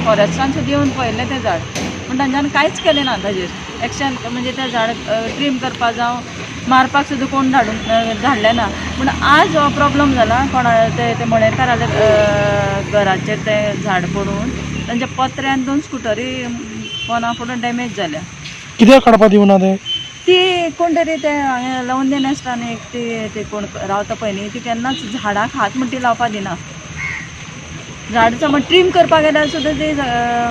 फॉरेस्टान सुद्दां येवन पळयल्लें तें झाड, पूण तांच्यान कांयच केलें ना ताजेर एक्शन. म्हणजे तें झाड ट्रीम करपा जावं मारपाक सुद्दां कोण धाडूंक धाडलें ना. पूण आज हो प्रॉब्लम जाला. कोणा ते ते मणेरकाराल्या घराचेर तें झाड पडून तांच्या पत्र्यान दोन स्कुटरी पोना पडून डॅमेज जाल्या. कित्याक काडपा दिवना ते? ती कोण तरी ते हांगा लवंदे नेस्टान एक ती ती कोण रावता पळय न्ही, ती केन्नाच झाडाक हात म्हण ती लावपा दिना. झाड समज ट्रीम करपाक गेल्यार सुद्दां ती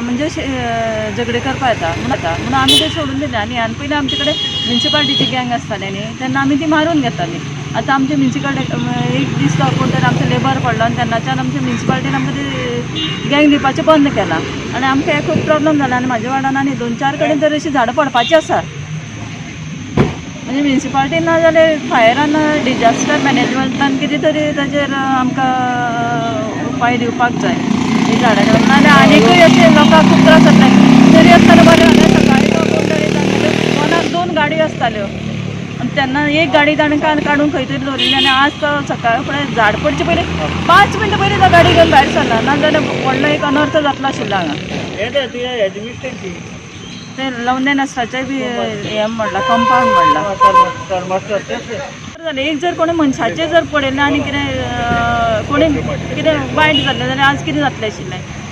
म्हणजे अशें झगडे करपा येता म्हणून येता म्हणून आमी ते सोडून दिले. आनी ह्यान पयलीं आमचे कडेन म्युनिसिपालिटीची गँग आसताली न्ही, तेन्ना आमी ती मारून घेताली. आतां आमचे म्युनिसिपालिटी एक दीस तो कोण तरी आमचो लेबर पडलो आनी तेन्नाच्यान आमच्या म्युनिसिपालिटीन आमकां ती गँग दिवपाचें बंद केलां आनी आमकां हें खूब प्रॉब्लम जाला. आनी म्हाज्या वार्डान आनी दोन चार कडेन तर अशीं झाडां पडपाचीं आसा. म्हणजे म्युनिसिपालिटीन ना जाल्यार फायरान, डिजास्टर मॅनेजमेंटान कितें तरी ताजेर आमकां उपाय दिवपाक जाय ही झाडां काडून. नाजाल्यार आनीकूय अशें लोकांक खूब त्रास जातले. तरी आसतना बरें जालें, सकाळीं तो कोण तरी तांगेल्यो वनाक दोन गाडयो आसताल्यो आनी तेन्ना एक गाडी ताणें काल काडून खंय तरी दवरिल्ली आनी आज तो सकाळ फुडें झाड पडचे पयलीं 5 मिनटां पयलीं तो गाडी घेवन भायर सरला, नाजाल्यार व्हडलो एक अनर्थ जातलो आशिल्लो हांगा. ते लवंदे नेस्टाचें बी हें म्हणलां, कंपावंड म्हणलां. बरें जालें, एक जर कोणी मनशाचेर जर पडिल्लें आनी कितें कोणी कितें वायट जाल्लें जाल्यार आज कितें जातलें आशिल्लें?